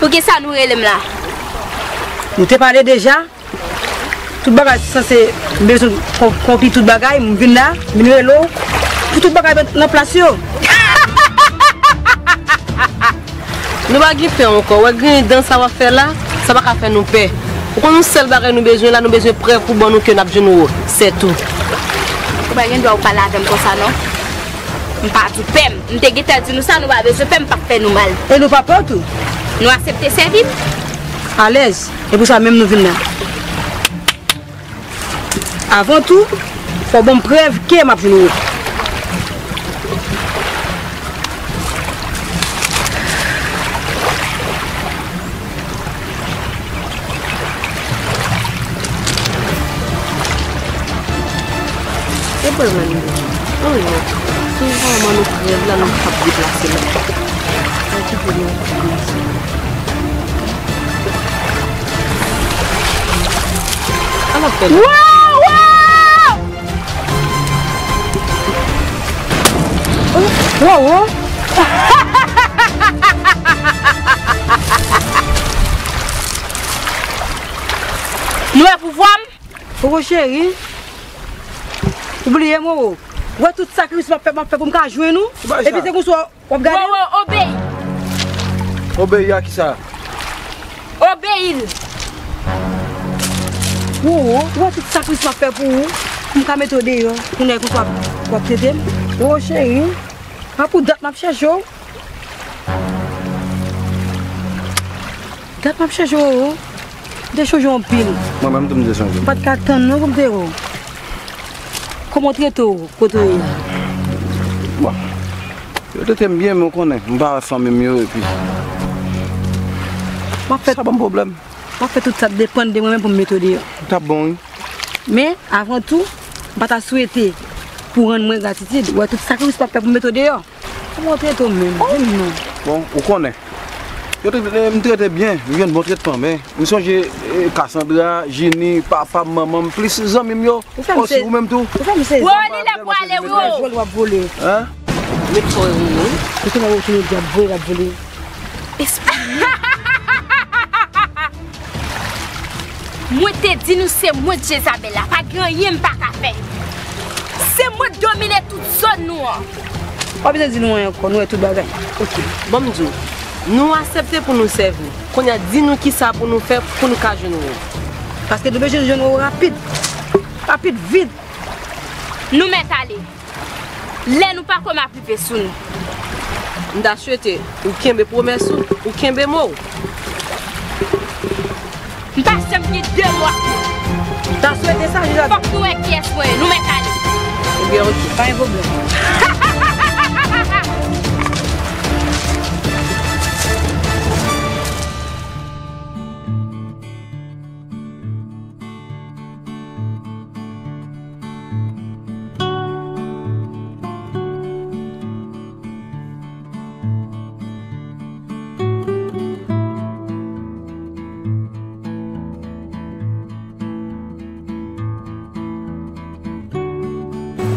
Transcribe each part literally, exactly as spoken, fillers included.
Gen sa nou rele m la. Nou te pale deja. Tout bagay sanse bezwen kon-, konkli tout bagay. M vin la, m vin rele w. Pou tout bagay met nan plas yo. Nou pa gen pè ankò. Wè griyen dan sa w ap fè la, sa pa ka fè nou pè. Ou konn yon sèl bagay nou bezwen la, nou bezwen prèv pou ban nou ke n ap jwenn ou. Se tou. Ou pa gen dwa ou pale avè m konsa non. M pa di pè m. M te gentan di nou sa, nou pa bezwen pè m, m p ap fè nou mal. E nou pa pè w tou? Nou aksepte sèvi m. Alèz. E pou sa menm nou vin la. Avan tou, fò w ban m prèv ke m ap jwenn ou. E pwoblèm li. Oh non. Si nou pa ban nou prèv la, nou p ap deplase la. Sa ki pwoblèm? Ala fè la. Wow, wow! Wow, wow! Nou wè pouvwa m? Roro cheri, ou bliye m, Roro. Ou wè tout sakrifis m ap fè, m ap fè pou m ka jwenn ou. Epi se konsa w ap gade m? Roro, obeyi. Obeyi a kisa? Obeyi l. Roro, ou wè tout sakrifis m ap fè pou ou, pou m ka mete w deyò. Kounye a e konsa w ap, w ap trete m? Roro cheri, pa pou dat m ap chèche w. Dat m ap chèche w, Roro. M te chonje w anpil. Mwen menm tou m te chonje w. M pa t ka tann non pou m te wè w. Kòman w trete w kote w ye a? Bon. Yo trete m byen, men w konnen, m pa wè fanmi m yo, epi m ap fè, sa ban m pwoblèm. M ap fè tout sa k depann de mwen menm pou m mete w deyò. T ap bon, wi. Men, avan tou, m pa ta swete pou w rann mwen gratitid. Ou wè tout sakrifis m ap fè pou m mete w deyò. Kòman w trete w menm? Di m non. Bon, ou konnen. Yo trete, m trete byen, m jwenn bon tretman, men m sonje, eh, Cassandra, Jini, papa m, manman m, plis zanmi m yo, osi ou menm tou. Ou fè m sezi. Ou fè m sezi. Wè, li lè pou ale, wi, o. Vòlè w ap vole. Hein? Met kò w, wi. Ou konnen ou tounen di ap vole, ap vole. Espri. Mwen te di nou se mwen k Jezabèl la, pa gen anyen m pa ka fè. Se mwen k domine tout zòn nou an. Pa bezwen di nou anyen ankò, nou wè tout bagay. Ok. Ban m di w, nou aksepte pou nou sèvi w. Kounye a, di nou kisa pou nou fè pou nou ka jwenn ou. Paske nou bezwen jwenn ou rapid. Rapid, vit. Nou mèt ale. Lè nou pa kwè m ap rive sou nou. M ta swete ou kenbe pwomès ou, ou kenbe mo w. M pa janm gen de mo ak nou. M ta swete sa, Jezabèl. Fòk nou wè kiyès mwen ye. Nou mèt ale. Ebyen, ok. Pa gen pwoblèm.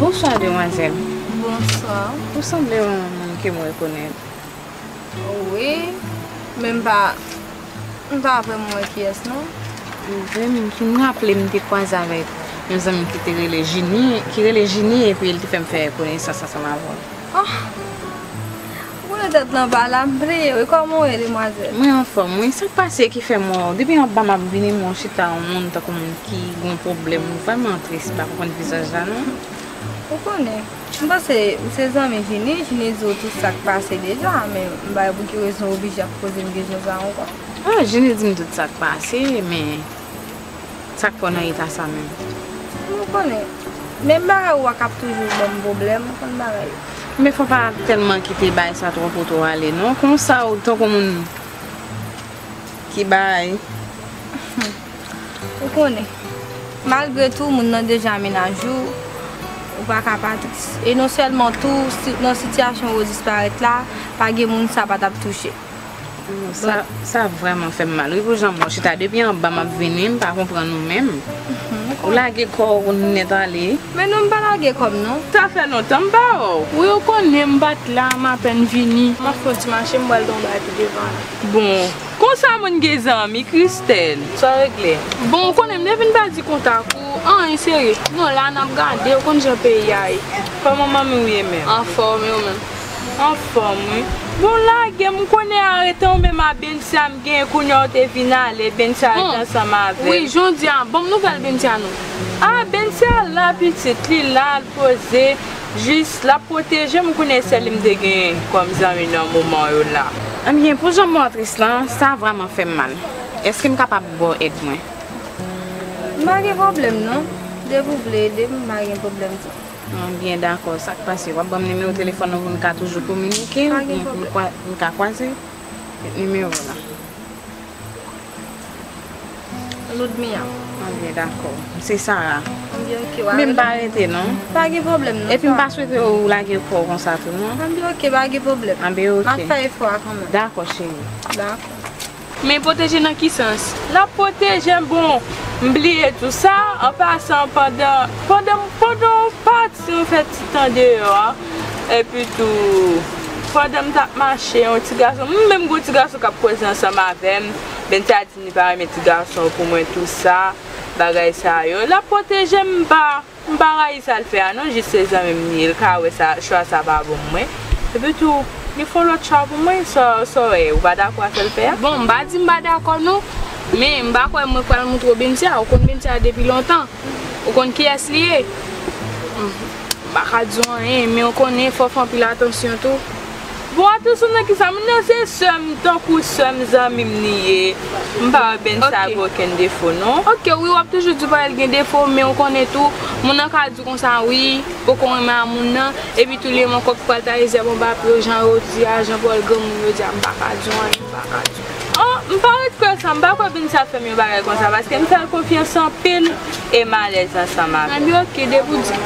Bonswa, demwazèl. Bonswa. Ou sanble yon moun ke m rekonèt. Wi, men m pa, m pa vrèman wè kiyès non. Vre, m fin raple m te kwaze avèk yon zanmi ki te rele Jini, ki rele Jini, epi l te fè m fè konesans ansanm avè w. Oh! Ou konnen tèt lan pa la, m bliye wi. Kòman w ye, demwazèl? Mwen anfòm wi. Sa k pase ki fè m wè w? Depi anba m ap vini, m wè w chita yon moun tankou moun ki gen yon pwoblèm. M vrèman tris, m pa konprann vizaj la non. Ou konnen. M panse ou se zanmi Jini, Jini di w tout sa k pase deja, men m pa wè pou ki rezon ou oblije ap poze m kesyon sa a ankò. Ah, Jini di m tout sa k pase, men sa k fè w nan eta sa menm? M konnen. Men bagay ou a k ap toujou ban m pwoblèm, ou konn bagay yo. Men fò w pa tèlman kite bagay sa twò pote w ale non. Konsa ou tankou moun ki bay. Ou konnen, malgre tou, moun nan deja mennaj ou, ou pa ka pa tris. E non sèlman tou, si, nan sitiyasyon ou disparèt la, pa gen moun sa pa t ap touche. Sa, sa vrèman fè m mal. Wi, pou jan m wè w chita depi anba m ap vini, m pa konprann ou menm. Mhm, ou Ou lage kò w nèt ale. Men non, m pa lage kò m non. Sa fè lontan m pa wè w. Wi, ou konnen m pa t la, m apèn vini. M ap fè yon ti mache, m pral gen yon bagay pi devan la. Bon, konsa moun gen zanmi, Christelle. Sa w regle? Bon, ou konnen m te vin pèdi kontak ou. Anyen serye. Non, la n ap gade, ou konn jan peyi a ye. Kòman manmi w ye menm? Anfòm, e ou menm? Anfòm, wi. Bon, lage m, konnen arete w menm a Bensia m gen kounye a, w te vin ale, Bensia rete ansanm avè m. Wi, jan w di a, ban m nouvèl Bensia non. A, Bensia la, pitit, li la, l poze, jis l ap pwoteje m, konnen sèl li m te gen kòm zanmi nan moman yo la. Ebyen, pou jan m wè w tris lan, sa vrèman fè m mal. Èske m kapab ba w èd mwen? M pa gen pwoblèm non. Depi w vle ede m, m pa gen pwoblèm sa. An byen, dakò, sa k pase? W ap ban m nimewo telefòn ou pou n ka toujou kominike? Pa gen pwoblèm. M ka kwaze nimewo la. Ludmia. An byen, dakò. Se Sara. An byen, oke, w a rele m. Men m pa rete non. Pa gen pwoblèm non. Epi m pa swete ou lage kò w konsa tou non. An byen, oke, pa gen pwoblèm. An byen, oke. M ap fè efò a kanmenm. Dakò, cheri. Dakò. Men pwoteje nan ki sans? L ap pwoteje m, bon, m bliye tou sa. An pasan, pandan, pandan, pandan w pati, m fè ti tan deyò a. Epi tou, pandan m t ap mache, yon ti gason, m menm gen yon ti gason k ap koze ansanm avè m. Bensia di li pa renmen ti gason pou mwen, tou sa, bagay sa yo. L ap pwoteje m, m pa M pa rayi sa l fè a non, jis se zanmi m li ye, l ka wè sa, chwa sa pa bon pou mwen. Epi tou, li fè yon lòt chwa pou mwen, sa, sa w wè, ou pa dakò a sa l fè a? Bon, m pa di m pa dakò non, men m pa kwè mwen pral montre w Bensia, ou konn Bensia depi lontan, ou konn kiyès li ye. M pa ka di w anyen, men ou konnen, fò w fè anpil atansyon tou. Bon, atansyon nan kisa? Moun nan se sè m, tankou sè m, zanmi m li ye. M pa wè Bensia gen okenn defo, non. Oke, wi, w ap toujou di w pa wè l gen defo, men ou konnen tou, moun nan ka di w konsa, wi, poko renmen a moun nan, epi tou li menm ankò pou pral taye zèb anba pye w, jan yo di a, jan pawòl granmoun yo di a, m pa ka di w anyen, m pa ka di w. Oh, m pa ret kwè sa, m pa kwè Bensia fè m yon bagay konsa, paske m fè l konfyans anpil, e m alèz ansanm avè l. Anben, oke, depi w di.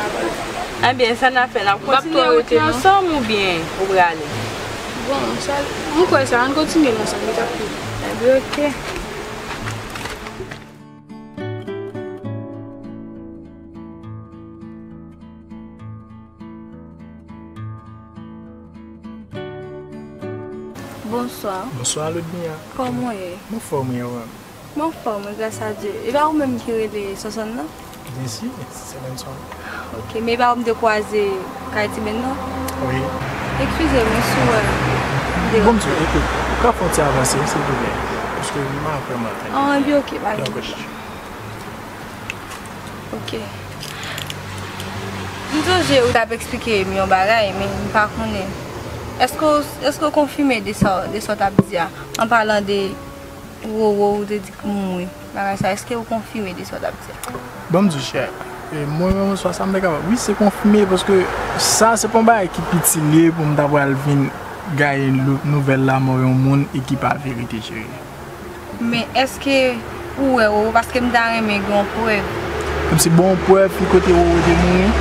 Anben, sa n ap fè, n ap kontinye wout lan ansanm oubyen ou prale? Bon, sa, m kwè sa, ann kontinye l ansanm, li t ap pi. Anben, oke. Bonswa. Bonswa, Ludmia. Kòman w ye? M anfòm, wi, ou menm? M anfòm, wi, gras a Dye. E pa ou menm ki rele Sonsonn nan? Byen si, se menm sa. Ok, men e pa ou m te kwaze kay ti Ben nan? Wi. Eskize m, wi, si w wè m deranje. Bon, m di w, ekout, ou ka fè yon ti avanse, silvouplè? Paske m pa vrèman tande. Ah, ebyen, ok, pa gen pwoblèm. Ok. M sonje ou t ap eksplike m yon bagay, men m pa konnen. Èske w, èske w konfime de sa, de sa w t ap di a, an palan de Wowo, ou te di k mouri? Bagay sa, èske ou konfime de sa w t ap di a? Ban m di w, chè, e, mwen menm, oswa sa m te kapab, wi, se konfime, paske sa, se pa yon bagay ki piti l ye pou m ta pral vin gaye nouvèl lanmò yon moun e ki pa verite, cheri. Men èske ou wè Wowo? Paske m ta renmen gen yon prèv. Kòmsi bon, yon prèv ki kote Wowo te mouri?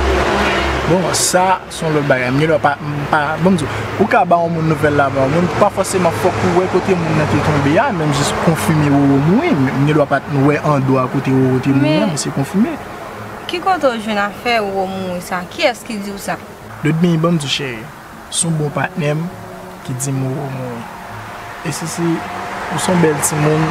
Bon, sa, se yon lòt bagay. M gen dwa pa, m pa, bon, m di w, ou ka ba yon moun nouvèl la, ba yon moun, pa fòseman fòk ou wè kote moun nan te tonbe a, menm jis konfime Wowo mouri. M gen dwa pa t wè andwa kote Wowo te mouri a, men se konfime. Ki kote w jwenn afè Wowo mouri sa? Kiyès ki di w sa? Ludmie, ban m di w, cheri. Se yon bon patnè m ki di m Wowo mouri. E Sisi, ou se yon bèl timoun,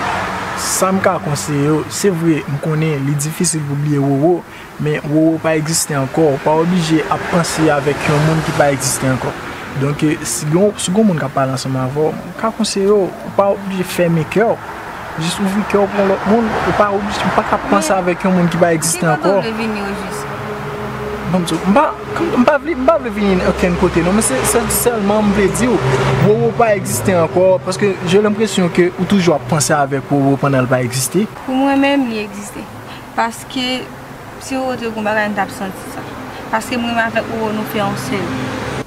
sa m ka konseye w, se vre, m konnen li difisil pou bliye Wowo, men Wowo pa egziste ankò, ou pa oblije ap panse avèk yon moun ki pa egziste ankò. Donk, si gen, si gen yon moun k ap pale ansanm avè w, m ka konseye w, ou pa oblije fèmen kè w. Jis ouvri kè w pou yon lòt moun. Ou pa oblije, ou pa ka panse avèk yon moun ki pa egziste ankò. Men, ki kote w vle vini ojis? Ban m di w, m pa, m pa vle, m pa vle vini okenn kote non, men se, se sèlman m vle di w, Wowo pa egziste ankò, paske j'ai l'impression que ou toujou ap panse avèk Wowo pandan l pa egziste. Pou mwen menm, li egziste. Paske si Wowo te gen yon bagay, m t ap santi sa. Paske m renmen avèk Wowo, nou fè yon sèl.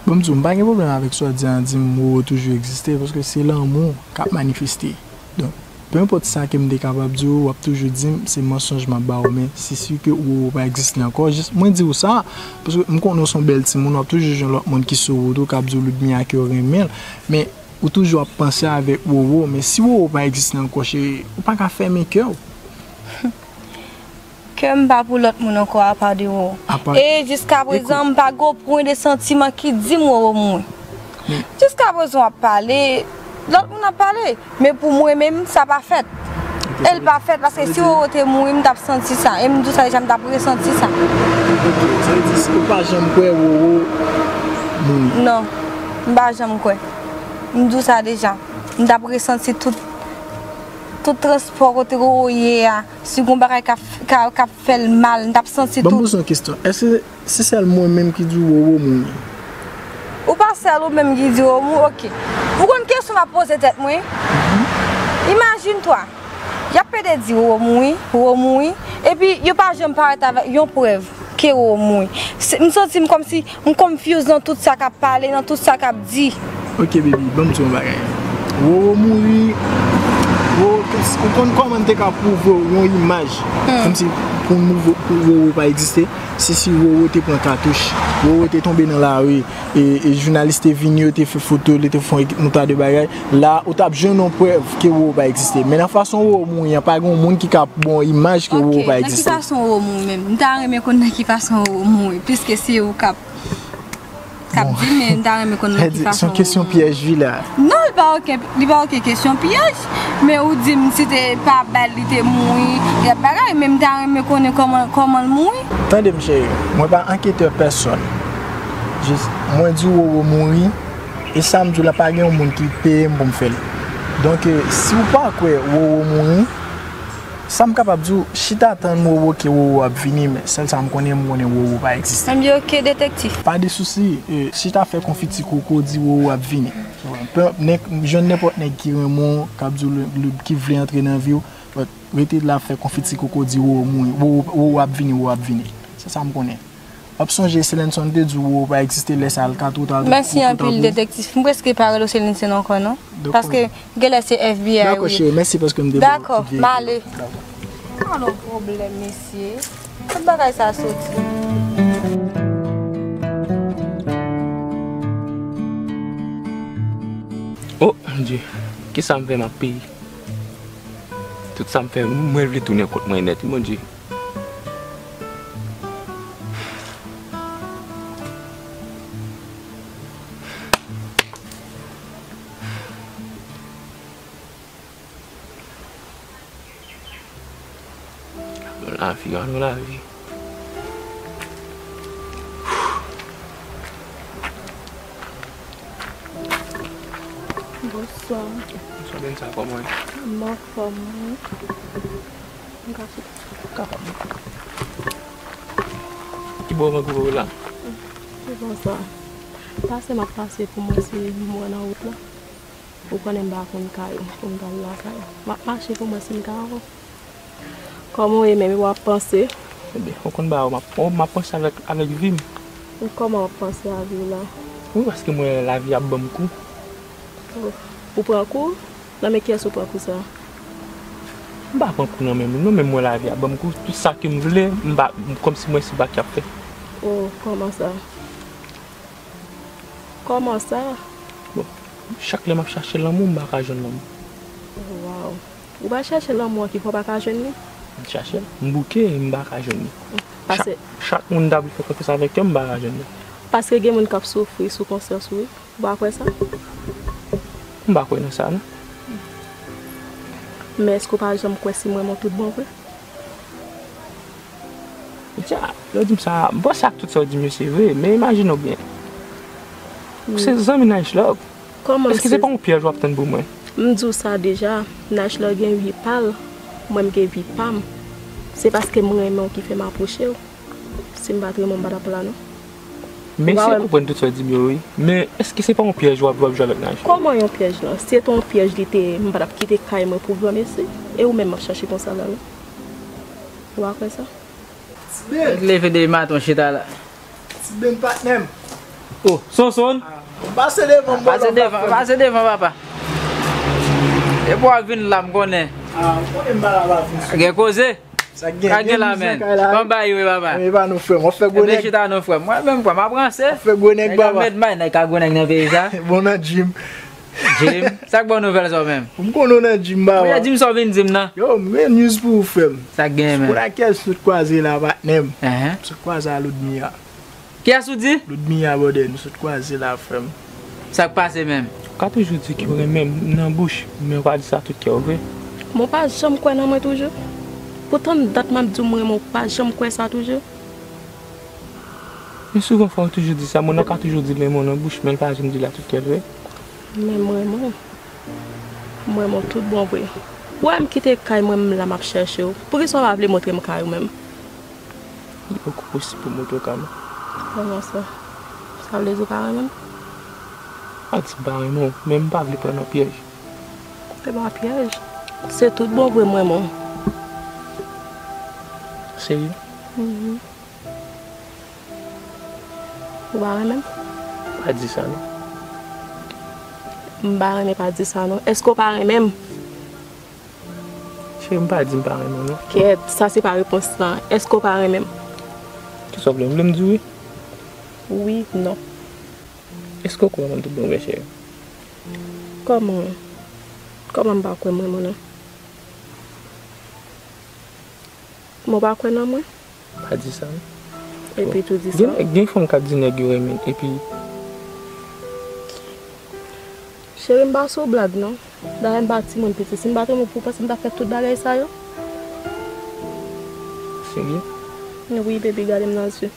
Ban m di w, m pa gen pwoblèm avèk sa w di a, di m Wowo toujou egziste, paske se lanmou k ap manifeste. Donk, penenpòt sa ke m te kapab di w, w ap toujou di m se mansonj m ap ba w, men se si ke Wowo pa egziste ankò. Jis, mwen di w sa, paske m konnen w se yon bèl timoun, w ap toujou jwenn lòt moun ki sou wout ou k ap di w Ludmia ke yo renmen l, men ou toujou ap panse avèk Wowo, men si Wowo pa egziste ankò, cheri, ou pa ka fèmen kè w. Kè m pa pou lòt moun ankò apa de Roro. Apa E jiska e prezan, m pa gen yon pwen de santiman ki di m Roro mouri. Jiska prezan w ap pale, lòt moun ap pale. Men pou mwen menm, sa pa fèt. E l pa fèt, paske si Roro te mouri, m t ap santi sa. E m di w sa deja, m t ap resanti sa. Ok, sa vle di si ou pa janm kwè Roro mouri? Non, m pa janm kwè. M di w sa deja. M t ap resanti tout, tout transpò kote Roro ye a. Si gon bagay k ap, k ap, k ap fè l mal, m t ap santi tout. Ban m poze yon kesyon. Èske se sèl mwen menm ki di w Roro mouri? Ou pa sèl ou menm ki di Roro mouri, ok. Ou konn kesyon m ap poze tèt mwen? Imajine twa, y ap pede di Roro mouri, Roro mouri, epi yo pa janm parèt avèk yon prèv ke Roro mouri. Se, m santi m kòmsi m confuse nan tout sa k ap pale, nan tout sa k ap di. Ok, baby, ban m di w yon bagay. Roro mouri. Roro, ou konn kòman m te ka pwouve w yon imaj? Kòmsi pou m pwouve w Roro pa egziste, se si Roro te pran katouch, Roro te tonbe nan lari, e, e jounalis te vini, yo te fè foto, li te fè yon ekip moutade bagay. La, ou t ap jwenn yon prèv ke Roro pa egziste. Men nan fason Roro mouri an, pa gen yon moun ki ka ba w imaj ke Roro pa egziste. Ok, nan ki fason Roro mouri menm? M ta renmen konn nan ki fason Roro mouri, piske se ou k ap, k ap di, men m ta renmen konn nan ki fason Roro mouri. Se yon kesyon pyèj, wi, la. Non, li pa okenn, li pa okenn kesyon pyèj, men ou di m si te pa bay li te mouri, y ap bagay, men m ta renmen konnen kòman, kòman l mouri. Tande m, cheri, mwen pa anketè pèsòn. Jis, mwen di Roro mouri, e sa m di w la, pa gen yon moun ki peye m pou m fè l. Donk, e, si w pa kwè Roro mouri, sa m kapab di w, chita tann Roro ke Roro ap vini, men sèl sa m konnen, m konnen Roro pa egziste. Anbyen, ok, detektif. Pa de sousi, e, chita fè konfiti koko, di Roro ap vini. Pe-, nèg, jwenn nenpòt nèg ki renmen w, k ap di w, l-, l-, ki vle antre nan vi w, but rete la fè konfiti koko, di Roro mouri, Roro, Roro ap vini, Roro ap vini. Se sa m konnen. W ap sonje Selenson te di w Roro pa egziste, lè sa a l ka twò ta, twò ta pou ou. Mèsi anpil, detektif. M prèske pa rele w Selenson ankò, non. Paske genlè se F B I, wi. Dakò, cheri, mèsi paske m te ba w yon ti verite. Dakò, m ale. Dakò. Alò, pwoblèm, mesye. Kot bagay sa a soti? Oh, Bondye, kisa m fè m ap peye? Tout sa m fè, mwen vle tounen kont mwen nèt, wi, Bondye. Lavi, gade yon lavi. Bonswa. Bonswa, Benita, kòman w ye? M anfòm, wi. M ka sot. Kapab. Ki bò w rankontre w la? Ki bò sa? Pase m ap pase pou mwen, si m wè nan wout la. Ou konnen m pa konn kay, pou m t al lakay. M ap mache pou mwen, si m ka wè w. Kòman w ye menm? W ap panse? Ebyen, ou konn ba w, m ap, m ap panse avèk, avèk vi m. Kòman w ap panse a vi w la? Wi, paske m wè lavi ap ban m kou. Oh, ou pran kou? Nan men kiyès ou pran kou sa? M pa pran kou nan men moun, non, men m wè lavi ap ban m kou. Tout sa ke m vle, m pa, kòmsi mwen se pa k ap fè. Oh, kòman sa? Kòman sa? Bon, chak lè m ap chache lanmou, m pa ka jwenn lanmou. Waw. Ou pa chache lanmou an ki fè w pa ka jwenn li? M chache l, m bouke, m pa ka jwenn li. Chak, chak moun m ta vle fè konfyans avèk kè m, m pa ka jwenn li. Paske gen moun k ap soufri sou konsyans ou, wi. Ou pa kwè sa? M pa kwè nan sa, non. Men èske w pa janm kwè si m renmen w tout bon vre? Dja, lè w di m sa, m panse ak tout sa w di m yo se vre, men imajine w byen. Ou se zanmi Nice Love. Èske se pa yon pyèj w ap tann pou mwen? M di w sa deja, Nice Love gen vi pa l, mwen m gen vi pa m. Se paske m renmen w ki fè m apwoche w. Si m pa t renmen w, m pa t ap la, non. Men si m konprann tout sa w di m yo, wi. Men èske se pa yon pyèj w ap, w ap jwe avèk Nice Love? Kòman yon pyèj lan? Si se te yon pyèj li te ye, m pa t ap kite kay mwen pou granmesi. E ou menm m ap chache konsa la, non. Ou pa kwè sa? Ti Ben. Leve depi maten w chita la. Ti Ben patnè m. Oh, Sonson. Ah, pase devan m, pase devan, pase devan, papa. Epi w ap vin la, m konnen. Ah, m konnen m pa la pa vin sou. Gen koze? Sa k gen, gen mizè kay la. Kòman bagay yo ye, papa? Epa nou, frè m. W ap fè gwo nèg. Chita non, frè m. Mwen menm, frè m, ap ranse. W ap fè gwo nèg, papa. Nèg ap met may, nèg ka gwo nèg nan peyi sa. Bon nan gym. Jim, sa k ba w nouvèl sa w menm? M konnen w nan gym, baba. Mwen, Jim, sa w vin di m nan? Yo, m gen news pou ou, frè m. Sa k genyen, menm? Pou lakèl sot kwaze la, patnè m. Sot kwaze a Ludmilla. Kiyès ou di? Ludmilla, brother, nou sot kwaze la, frè m. Sa k pase menm? Ou ka toujou di ke w renmen m nan bouch, men ou pa di sa tout kè w vre. Men w pa janm kwè nan mwen toujou? Pou tann dat m ap di w m renmen w, ou pa janm kwè sa toujou? Men souvan fwa ou toujou di sa, moun nan ka toujou di l renmen w nan bouch, men l pa janm di l a tout kè l vre. Men m renmen w. M renmen w tout bon vre. Ou wè m kite kay mwen, m la m ap chèche w. Poukisa w pa vle montre m kay ou menm? Li poko posib pou m montre w kay mwen. Kòman sa? Sa vle di w pa renmen m? Pa di m pa renmen w, men m pa vle pran nan pyèj. Se pa pyèj. Se tout bon vre m renmen w. Serye? Mhm. Ou pa renmen m? Pa di sa non. M pa renmen, pa di sa non. Èske w pa renmen m? Cheri, m pa di m pa renmen w non. Kèt, sa se pa repons lan. Èske w pa renmen m? Kisa w vle? W vle m di w wi? Wi, non. Èske w kwè mwen tout bon vre, cheri? Kòman? Kòman m pa kwè m renmen w nan? Mwen pa kwè nan mwen? Pa di sa non. Epi tou di sa. Gen, gen fanm k ap di nèg yo renmen, epi Cheri, m pa sou blag non. Dayè m pa timoun piti. Si m pa t renmen w, ou panse m t ap fè tout bagay sa yo? Serye? Wi, baby, gade m nan zye.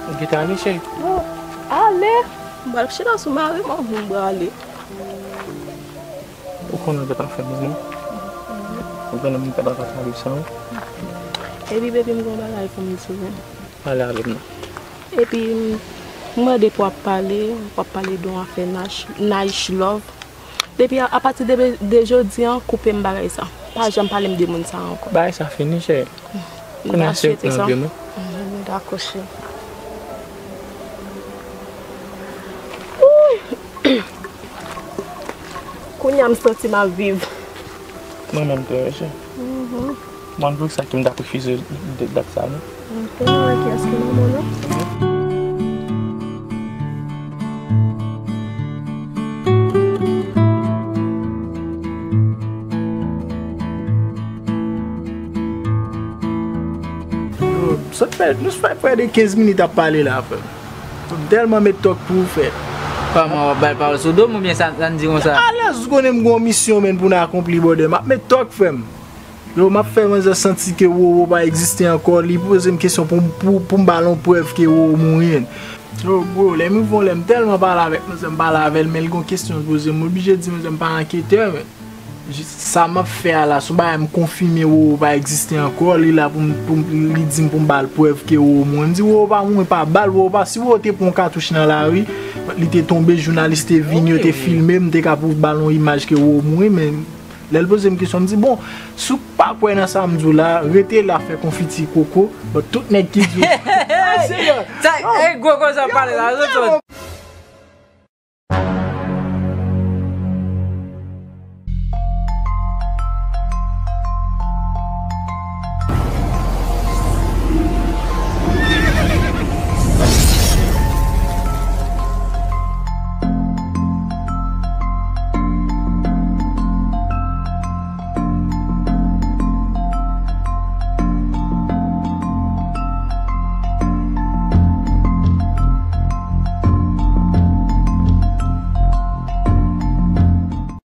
Ou gentan ale, cheri? Oh, ale? M pral chita sou mari m anvan m prale. Ou konnen w gentan fè bon non. Ou konnen m gentan pa pale san ou. Epi, baby, m gen yon bagay pou m di w. Pale avè m non. Epi, m mande pou w ap pale, w ap pale de yon afè nice, nice love. Depi a, apati de, de jodi an, koupe m bagay sa. Pa janm pale m de moun sa ankò. Bagay sa fini, cheri. Kounye a se nan vye mwen. Dakò, cheri. Wouy! Kounye a m santi m ap viv. Mwen menm tou, cheri. Mwen, pou sa ke m t ap refize dat sa non. Mwen konnen wè kiyès ki manman w non. Yo, sot fè, nou fè prè de kenz minit ap pale la, frè m. M tèlman met tòk pou ou, frè. Kòman w ap bay pawòl sou do m oubyen sa, sa n di konsa? Alèz, ou konnen m gen yon misyon, menn, pou n akonpli, brother. M ap met tòk, frè m. Yo, m ap fè manzè santi ke Roro pa egziste ankò. Li poze m kesyon pou, pou, pou m ba l yon prèv ke Roro mouri, menn. Yo, bro, lè m rive yon lè, m tèlman pale avèk manzè, m pale avè l, men l gen yon kesyon l poze m. M oblije di manzè m pa anketè, menn. Jis sa m ap fè a la, se yon bagay m konfime Roro pa egziste ankò. Li la pou m, pou m, li di m pou m ba l prèv ke Roro mouri. M di Roro pa mouri pa bal, Roro pa, si Roro te pran yon katouch nan lari, li te tonbe, jounalis te vini, yo te filme, m te ka pou ba l yon imaj ke Roro mouri, men lè l poze m kesyon, m di, bon, si w pa kwè nan sa m di w la, rete la fè konfiti koko, but tout nèg ki di w. Serye. Sa, e gwo koze w pale la, yo,